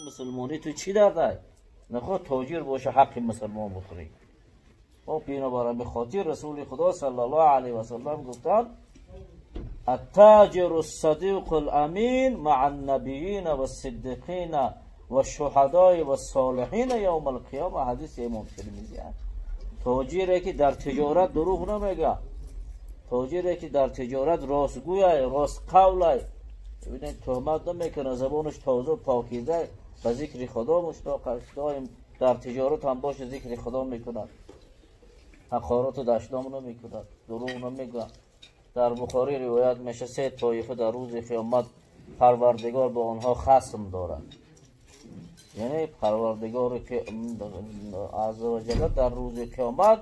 Мусулмонӣ ту чӣ дардай? Нахоҳ тоҷир боша, ҳаққи мусулмон бихӯрӣ. Хоб, бинобар ҳамин хотир Расули Худо саллаллоҳу алайҳи васаллам гуфтанд: التاجر الصديق الامين مع النبيين والصديقين والشهداء والصالحين يوم القيامة. حدیث امام ترمذی است. تاجیره که در تجارت دروغ نمیگه، تاجیره که در تجارت راستگوی، راست قوله، ببینید تهمت نمیکنه، زبانش تازه و پاکیزه، به ذکر خدا مشتاق است، دائم در تجارت هم باشه ذکر خدا میکند، حقارت و دشنام نمیکند، دروغ نمیگه. در بخاری روایت میشه سه طایفه در روز قیامت پروردگار با آنها خصم دارد. یعنی پروردگار که عزوجل در روز قیامت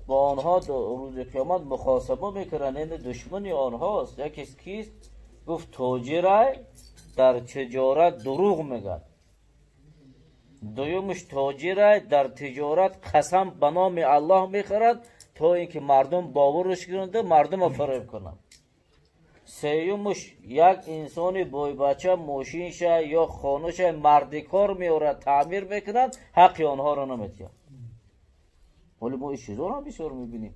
با آنها روز قیامت مخاصمه میکنن، یعنی دشمنی آنهاست. یکی کیست؟ گفت تاجر در تجارت دروغ میگه. دومش تاجر در تجارت قسم به نام الله میخورد تا اینکه مردم باورش کنند، مردم رو فریب کنند. سیومش یک انسانی بای بچه ماشینش یا خانه‌ش مردی کار میاره تعمیر میکنند، حق آنها را نمیدهند. ولی ما این چیزا رو هم بسیار میبینیم.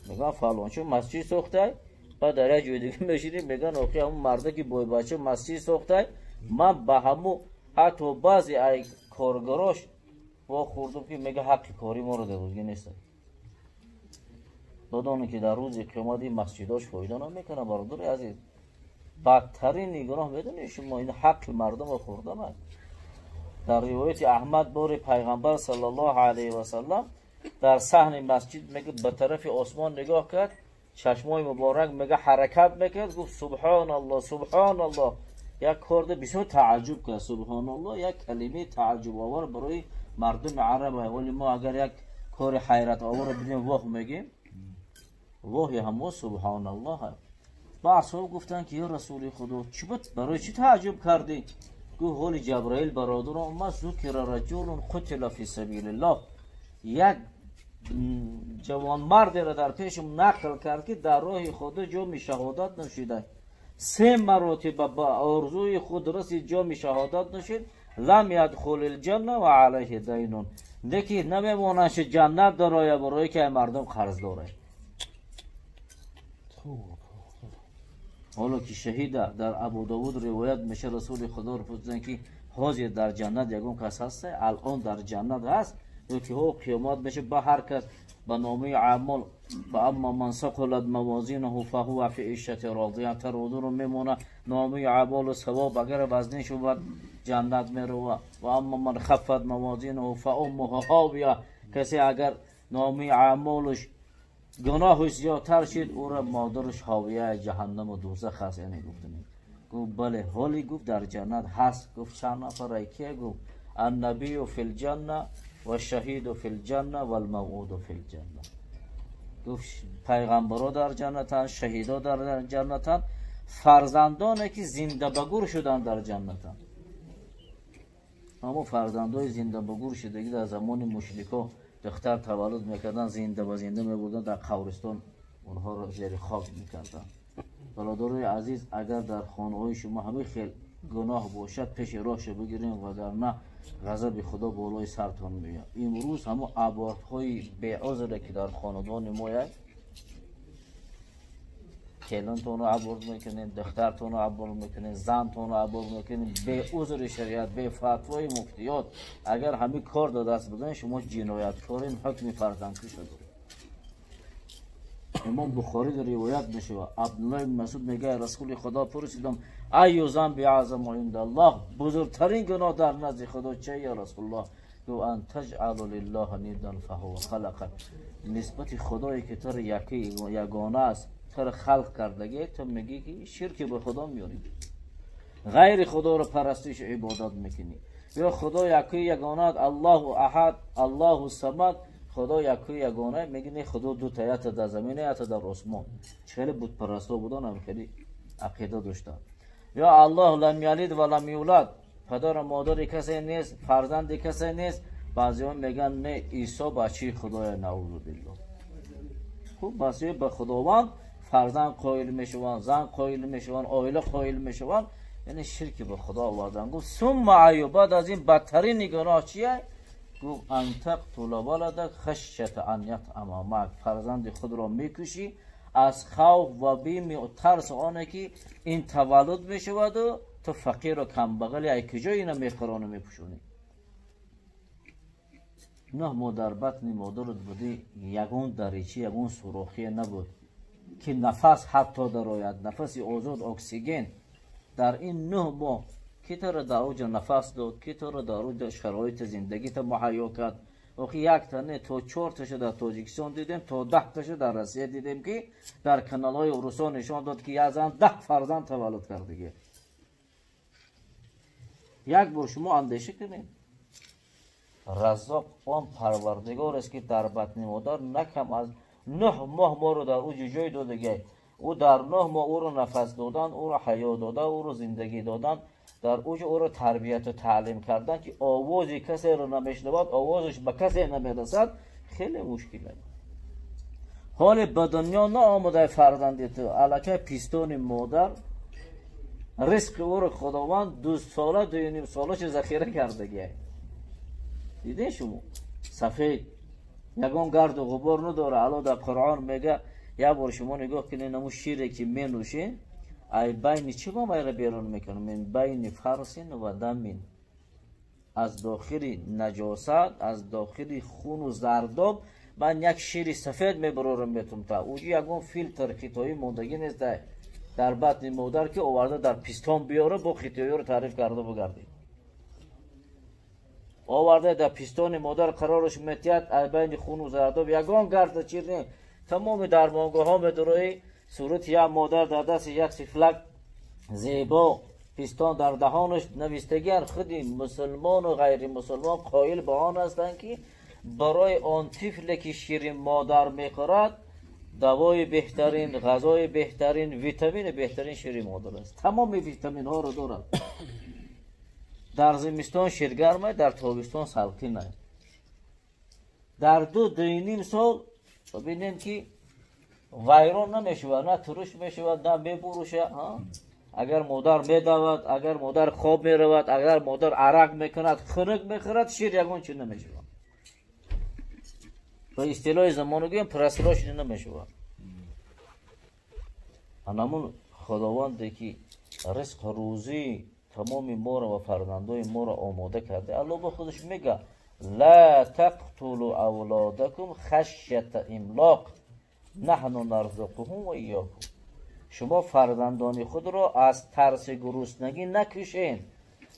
میگن فلانچه مسجد ساخته، بعد در یک جای دیگه میشینیم میگن آخه همون مرده که بای بچه مسجد ساخته، من به همون حتی بعضی ای کارگراش با خوردم که میگه حق کاری ما رو دادگی نیست. بدون که در روز قیامت این مسجداش فایده نمیکنه. برادر عزیز، بدترین گناه میدونی شما این حق مردم رو خوردن است. در روایت احمد بار پیغمبر صلی الله علیه و سلم در صحن مسجد میگه به طرف آسمان نگاه کرد، چشمای مبارک میگه حرکت میکرد، گفت سبحان الله سبحان الله. یک کرده بسیار تعجب کرد. سبحان الله یک کلمه تعجب آور برای مردم عرب. ولی ما اگر یک کار حیرت آور ببینیم واه میگیم، واه همو سبحان الله. با اصحاب گفتن که یا رسول خدا چی بود، برای چی تعجب کردی؟ گفت حال جبرائیل برادر اومد، ذکر رجل قتل فی سبیل الله، یک جوان مرد را در پیشم نقل کرد که در راه خدا جام شهادت نوشیده، سه مراتب به آرزوی خود رسید، جام شهادت نوشید، لم یدخل الجنه و علیه دین، دیگه نمیمونش جنت درآید برای که مردم قرض داره. حالا که شهید در ابو داود روایت میشه رسول خدا رو پرسیدن که حاضر در جنت یگون کس هست؟ الان در جنت هست؟ که ها قیامت میشه به هر کس به نامه اعمال، فاما من ثقلت موازینه فهو فی عیشة راضیه، ترازو رو میمونه نامه اعمال و ثواب اگر وزنی شود جنت میروه. و اما من خفت موازینه فامه هاویه، کسی اگر نامه اعمالش گناهش زیادتر شد او را مادرش حاویه جهنم و دوزخ هست. یعنی گفتنی گفت بله، حالی گفت در جنت هست. گفت چند نفر؟ کیه؟ گفت النبی فی الجنه و شهید فی الجنه و الموعود فی الجنه. گفت پیغمبرا در جنتن، شهیدا در جنتن، فرزندانه که زنده به گور شدن در جنتن. اما فرزندای زنده به گور شدگی در زمان مشرکا دختر تولد میکردن، زنده به زنده میبردن در قبرستان، اونها را زیر خاک میکردن. برادرای عزیز، اگر در خانه های شما همه خیلی گناه باشد پیش راهش بگیریم، وگرنه غضب خدا بالای سرتان میاد. امروز همون ابارت های بی‌عذر که در خاندان ما است، کلانتون رو عبور میکنین، دخترتون رو عبور میکنین، زنتون رو عبور میکنین، به عذر شریعت، به فتوای مفتیات، اگر همین کار داده دست بزنین شما جنایتکارین، حکم فرزندکشی شده. امام بخاری در روایت میشه عبدالله بن مسعود میگه رسول خدا پرسیدم ای ذنب اعظم عند الله، بزرگترین گناه در نزد خدا چه یا رسول الله؟ گفت ان تجعل لله ندا فهو خلق. نسبت خدایی که تو یکی یگانه است، تو خلق کردگی، تو میگی که شرک به خدا میاری، غیر خدا رو پرستش عبادت میکنی. یا خدا یکی یگانه، الله احد، الله الصمد، خدا یکی یگانه، میگی نه خدا دو تا، یا در زمین یا در آسمان. خیلی بت پرستا بودن هم خیلی عقیده داشتن. یا الله لم یلد و لم یولد، پدر و مادر کسی نیست، فرزند کسی نیست. بعضی میگن نه عیسی بچه خدای، نعوذ بالله. خب بعضی به خداوند فرزند قائل میشوند، زن قائل میشوند، عائله قائل میشوند. Яъне ширки ба Худо овардан. Гуфт сумма аю, баъд аз ин бадтарин гуноҳ чист? Гуфт ан тақтула валадак хашята ан ятъама маак, фарзанди худро мекушӣ аз хавф ва бими тарс оне ки ин таваллуд мешаваду ту фақиру камбағали, ай куҷо ина мехӯрону мепӯшонӣ? 9 моҳ дар батни модарат будӣ, ягон даричи, ягон сурохие набуд ки нафас ҳатто дарояд, нафаси озод, оксиген. Дар ин 9 моҳ ки туро дар оҷа нафас дод, ки туро дар оҷа шароити зиндагита муҳайё кард? Охи якта не, то 4 таша дар Тоҷикистон дидем, то 10 таша дар Россия дидем, ки дар каналҳои урусо нишон дод, ки як зан 10 фарзанд таваллуд кардагӣ. Як бор шумо андеша кунед. Раззоқ он Парвардигор аст, ки дар батни модар на кам аз 9 моҳ моро дар уҷи ҷой додагӣ. Ӯ дар 9 моҳ ӯро нафас додан, ӯро ҳаё дода, ӯро зиндагӣ додан, дар уҷ ӯро тарбияту таълим кардан, ки овози касеро намешнавад, овозаш ба касе намерасад, хеле мушкил аст. Ҳоле ба дунё наомадаи фарзанди ту, аллакай пистони модар ризқи ӯро Худованд 2 сола, 2.5 солаша захира кардагӣ. Дидед шумо? Сафед, ягон гарду ғубор надора. Алло дар Қуръон мега, як бор шумо нигоҳ кунед, наму шире ки менӯшед, ай байни чӣ мо майра берун мекунем? Мин байни фарсин ва дамин, аз дохили наҷосат, аз дохили хуну зардоб ман як шири сафед мебарорам метум та. Уҷи ягон филтр хитоӣ мондагӣ нест дар батни модар, ки оварда дар пистон биёра, бо хитоиро таъриф карда бугардӣ. Оварда дар пистони модар қарораш метиҳад, ай байни хуну зардоб ягон гарда чир не. Тамоми дармонгоҳҳо медуроӣ, сурати як модар дар дасти як тифлак зебо, пистон дар даҳонаш, навистагиан худи мусулмону ғайримусулмон қоил ба он ҳастанд, ки барои он тифле ки шири модар мехӯрад, давои беҳтарин, ғазои беҳтарин, витамини беҳтарин шири модар аст. Тамоми витаминҳоро дорад. Дар зимистон ширгарм аст, дар тобистон салқин аст. Дар 2-2.5 сол бинем, ки вайрон намешавад, на туруш мешавад, на мебуруша. Агар модар медавад, агар модар хоб меравад, агар модар арақ мекунад, хунук мехӯрад, шир ягон чиз намешавад. Ба истилоҳи замона гӯем, просроченный намешавад. Анамун Худованде ки ризқ рӯзии тамоми моро ва фарзандои моро омода карда, Аллоҳ ба худаш мега: ла тақтулу авлодакум хашята имлоқ наҳну нарзуқуҳум ва иёкум. Шумо фарзандони худро аз тарси гуруснагӣ накушед,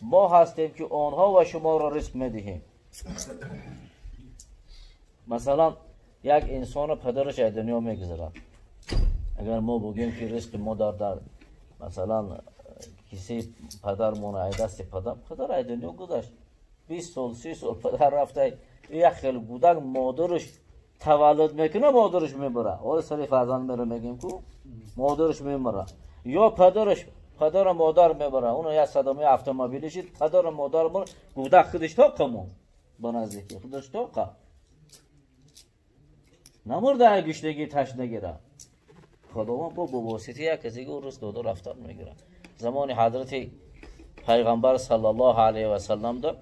мо ҳастем ки онҳо ва шуморо ризқ медиҳем. Масалан, як инсоно падараш аз дунё мегузарад. Агар мо бигӯем, ки ризқи модар дар масалан кисаи падармон, ай дасти падар, падар аз дунё гузашт, 20 сол, 30 сол падар рафта, як хел кӯдак модараш таваллуд мекунад, модараш мемирад. Ҳоло сари фарзанд мера мегӯем ку, модараш мемирад. Ё падараш, падару модар мебарад, уно як садамаи автомобилӣ шид, падару модар мурд, кӯдак худаш тоқа монд, ба наздикӣ худаш тоқа намурда, ай гӯшнагӣ ташнагира. Худованд бо воситаи як касе ки рӯз дода рафтан мегирад. Замони ҳазрати пайғамбар саллаллоҳу алайҳи васаллам да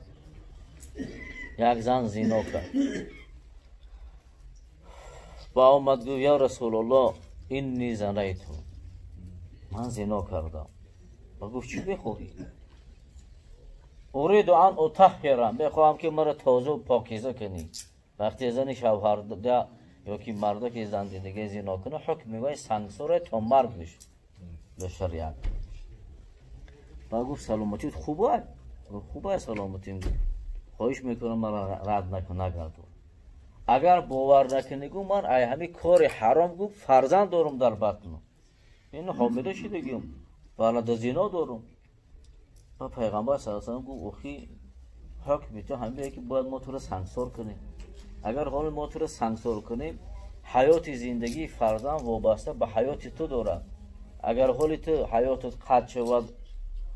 як зан зино кард. Ба омад гуфт: я Расулуллоҳ, инни занайту, ман зино кардам. Ба гуфт: чӣ мехоҳӣ? Уриду ан утаҳҳира, мехоҳам ки маро тоза покиза кунӣ. Вақте зани шавҳар ё ки марда ки зан дига зино кунад, ҳукми вай сангсоре то марг мешуд ба шариат. Ба гуфт: саломатият хуб аст? Хуб аст саломатиам. Гуфт: хоҳиш мекунам, маро рад накун, нагардон. Агар бовар накунӣ, гуфт, ман ай ҳами кори ҳаром, гуфт, фарзанд дорум дар батну, ин ҳомила шидагиам, балада зино дорум. Ба пайғамбар саллаллоҳу алайҳи васаллам гуфт: охи ҳукми ту ҳамие ки бояд мо туро сангсор кунем. Агар ҳоло мо туро сангсор кунем, ҳаёти зиндагии фарзанд вобаста ба ҳаёти ту дорад. Агар ҳоли ту ҳаётат қатъ шавад,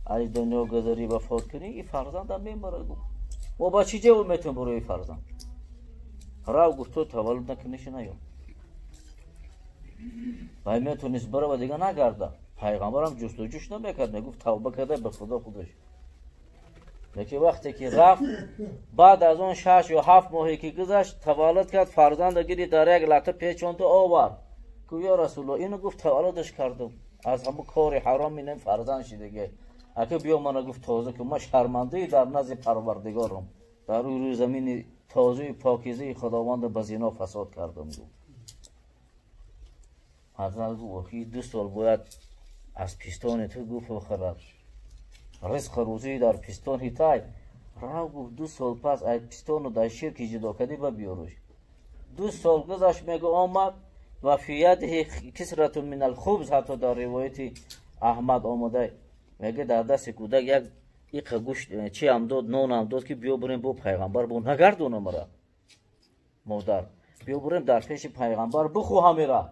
аз дунё гузарӣ, вафот кунӣ, ин фарзандам мемирад. Гуфт: мо ба чӣ ҷавоб метавонем барои фарзанд? Рав, гуфт, ту таваллуд накуниша наё. Вай метавонист барава, дига нагарда. Пайғамбарам ҷустуҷӯш намекард, мегуфт тавба карда ба Худо худаш. Лекин вақте ки рафт, баъд аз он 6 ё 7 моҳе ки гузашт, таваллуд кард, фарзанда гирифт, дар як лата печонду овард. Гуфт ё Расулуллоҳ, инро гуфт таваллудаш кардам. Аз ҳамон кори ҳаром инам фарзанд шидагӣ. Ака биё мана гуфт тоза кун, ман шармандаи дар назди Парвардигорам. Дар рӯи замини тозаи покизаи Худованд ба зино фасод кардам гуфт. Ҳазрат гуфт охи 2 сол бояд аз пистони ту гуфт бихӯрад. Ризқ рӯзӣ дар пистони тай. Рав гуфт 2 сол пас аз пистону дар шир ки ҷудо кардӣ ба биёрӯш. 2 сол гузашт, мегӯ омад ва фи ядиҳи кисратун мин алхубз, ҳатто дар ривояти Аҳмад омада мегӯ дар дасти кӯдак як иқа гӯшт чи ҳам дод, нон ҳам дод ки биё бурем бо пайғамбар, бо нагардона мара модар, биё бурем дар пеши пайғамбар бихӯ ҳамира.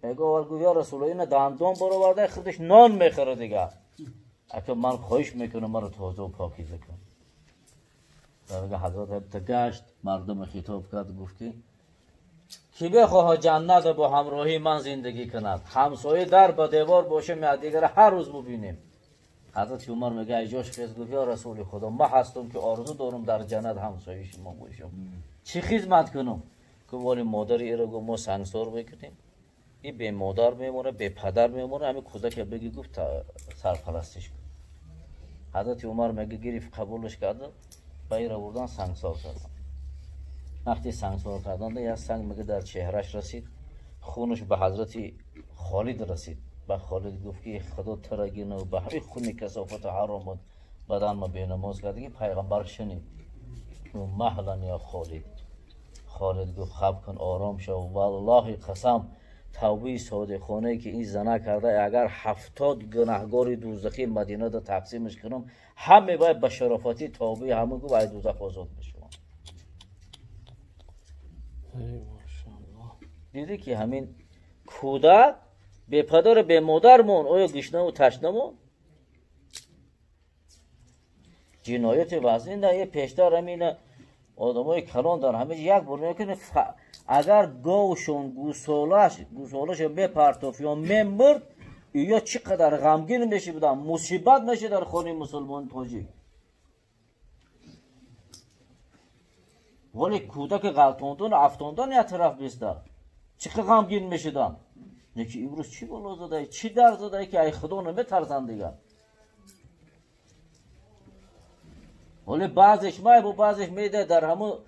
Мегӯ овар, гуфт ё Расулуллоҳ, ина дандон бароварда худаш нон мехӯрад дигар. Ака ман хоҳиш мекунам маро тоза ва покиза кун. Мегӯ ҳазрат гашт, мардумро хитоб кард, гуфт ки ки бихоҳад ҷаннат бо ҳамроҳии ман зиндагӣ кунад, ҳамсоя дар ба девор бошем, якдигарро ҳар рӯз бубинем. Ҳазрати Умар мегӯяд ай ҷош хез, гуфт ё Расули Худо, ман ҳастам ки орзу дорам дар ҷаннат ҳамсояи шумо бошам. Чӣ хизмат кунам? Гуфт вале модари иро гуфт мо сангсор мекунем, ин бемодар мемонад, бепадар мемонад, ҳамин кӯдаке бигӣ гуфт сарпарастиш кун. Ҳазрати Умар мегӯяд гирифт қабулаш кард, ба иро бурдан сангсор кардан. Вақти сангсор кардан як санг мегӯяд дар чеҳраш расид, хунаш ба ҳазрати Холид расид. Ба Холид гуфт ки Худо туро гина ба ҳамин хуни касофату ҳаром буд бадан ма бенамоз кард. Ки пайғамбар шунид, гуфт маҳлан ё Холид. Холид гуфт хаб кун, ором шав, валлоҳи қасам тавбаи содиқонае ки ин зана карда, агар 70 гунаҳгори дӯзахи Мадинада тақсимаш кунам, ҳаме бояд ба шарофати тавбаи ҳамон гуфт ай дӯзах озод мешавам. Дидӣ ки ҳамин кӯдак бепадару бемодар мон, оё гушнаву ташна мон? Ҷинояти вазнин да е пештар ҳамина одамои калон дар ҳама як бор мекунад, агар говшон гусолашо мепартофт ё мемурд, ё чӣ қадар ғамгин мешуданд, мусибат мешуд дар хонаи мусулмони тоҷик. Вале кӯдаки ғалтондан афтондан як тараф биста, чӣ қадар ғамгин мешуданд. Неки имрӯз чӣ бало задае, чӣ дар задае ки ай Худо наметарсанд дигар. Вале баъзеш май бо баъзеш медиҳад дар ҳамон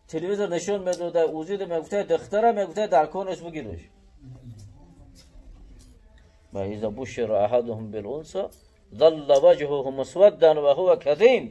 телевизор нишон медода, узида мегуфта духтара мегуфта дар конаш бигириш. Ва иза бушира аҳадуҳум билунса ظل وجهه مسودا وهو كظيم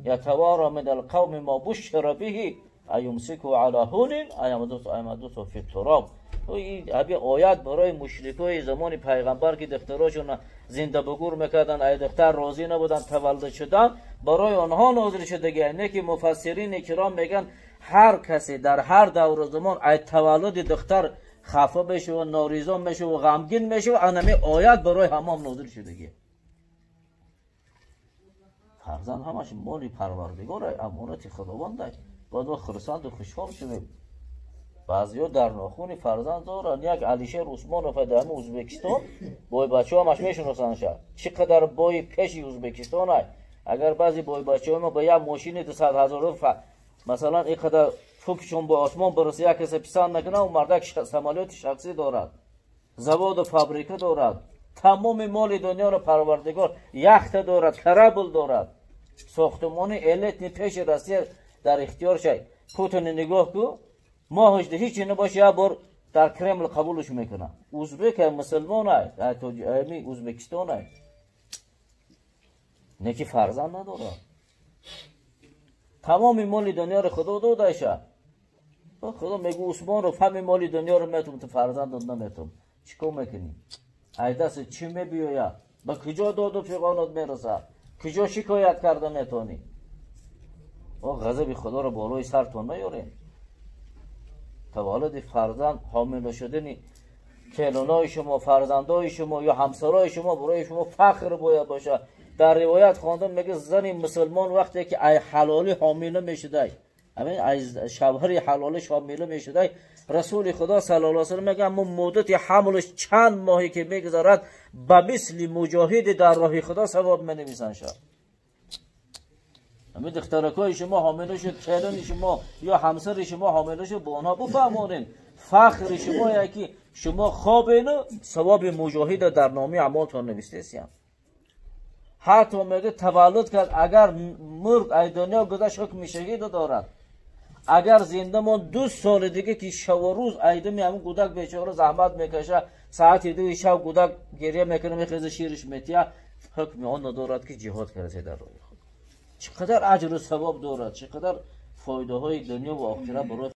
يتوارى من القوم ما بشر به أيمسكه على هون أيمدسه في التراب. ҳамин оят барои мушрикои замони пайғамбар ки духтарошонро зинда ба гур мекарданд, ай духтар розӣ набуданд таваллуд шудан, барои онҳо нозил шудагӣ. Не ки муфассирини киром мегӯянд ҳар касе дар ҳар давру замон ай таваллуди духтар хафа мешавад, норизо мешавад, ғамгин мешавад, анами оят барои ҳамон нозил шудагӣ. Фарзанд ҳамаш моли Парвардигор, амонати Худованд. Бояд мо хурсанду хушҳол шавем. Баъзеҳо дар нохуни фарзанд доранд. Як Алишер Усмонов дар ҳамин Ӯзбекистон бойбачаҳо ҳамаш мешиносанд ша. Чӣ қадар бои пеши Ӯзбекистон ай. Агар баъзе бойбачаҳои мо ба як мошини 200 ҳазор масалан ин қадар фукшон бо осмон бираса, як касе писанд накунад, он мардак самолёти шахсӣ дорад, заводу фабрика дорад, тамоми моли дунёро Парвардигор яхта дорад, корабль дорад, сохтумони элитни пеши Россия дар ихтиёр шай. Путини нигоҳ ку, моҳаш ҳеч набошад, як бор дар Кремл қабулш мекунад. Ӯзбек мусулмон ай, Ӯзбекистон ай, не ки фарзанд надорад. Тамоми моли дунёро Худо додаша. Худо мегӯ Усмонро ҳами моли дунёро метум, ту фарзанд дод наметум. Чӣ кор мекунӣ? Ай даст чӣ мебиёяд? Ба куҷо доду фиғонот мерасад? Куҷо шикоят карда метавонӣ? О ғазаби Худоро болои сартон наёрем. Таваллуди фарзанд, ҳомила шудани келинои шумо, фарзандои шумо ё ҳамсарои шумо барои шумо фахр бояд бошад. Дар ривоят хондам мегӯяд зани мусулмон вақте ки ай ҳалолӣ ҳомила мешудай, ҳамин ай шавҳари ҳалолиш ҳомила мешудай, Расули Худо саллаллоҳу алайҳи васаллам мегӯяд, аммо муддати ҳамлаш чанд моҳе ки мегузарад, ба мисли муҷоҳиди дар роҳи Худо савоб менависанд шад. Ҳамин духтаракҳои шумо ҳомила шуд, келини шумо ё ҳамсари шумо ҳомила шуд, ба онҳо бифаҳмонед. Фахри шумо ки шумо хобену савоби муҷоҳида дар номи аъмолтон навистесиям. Ҳатто мегӯяд, таваллуд кард, агар мурд, ай дунё гузашт, ҳукми шаҳида дорад. Агар зинда монд, 2 соли дига ки шаву рӯз айдами ҳамин кӯдак бечора заҳмат мекаша, саати 2 шаб кӯдак гиря мекунад, мехеза, шириш метия, ҳукми он надорад ки ҷиҳод карда дар роҳи Худо. Чӣ қадар аҷру савоб дорад, чӣ қадар фоидаҳои дунё ва охират барои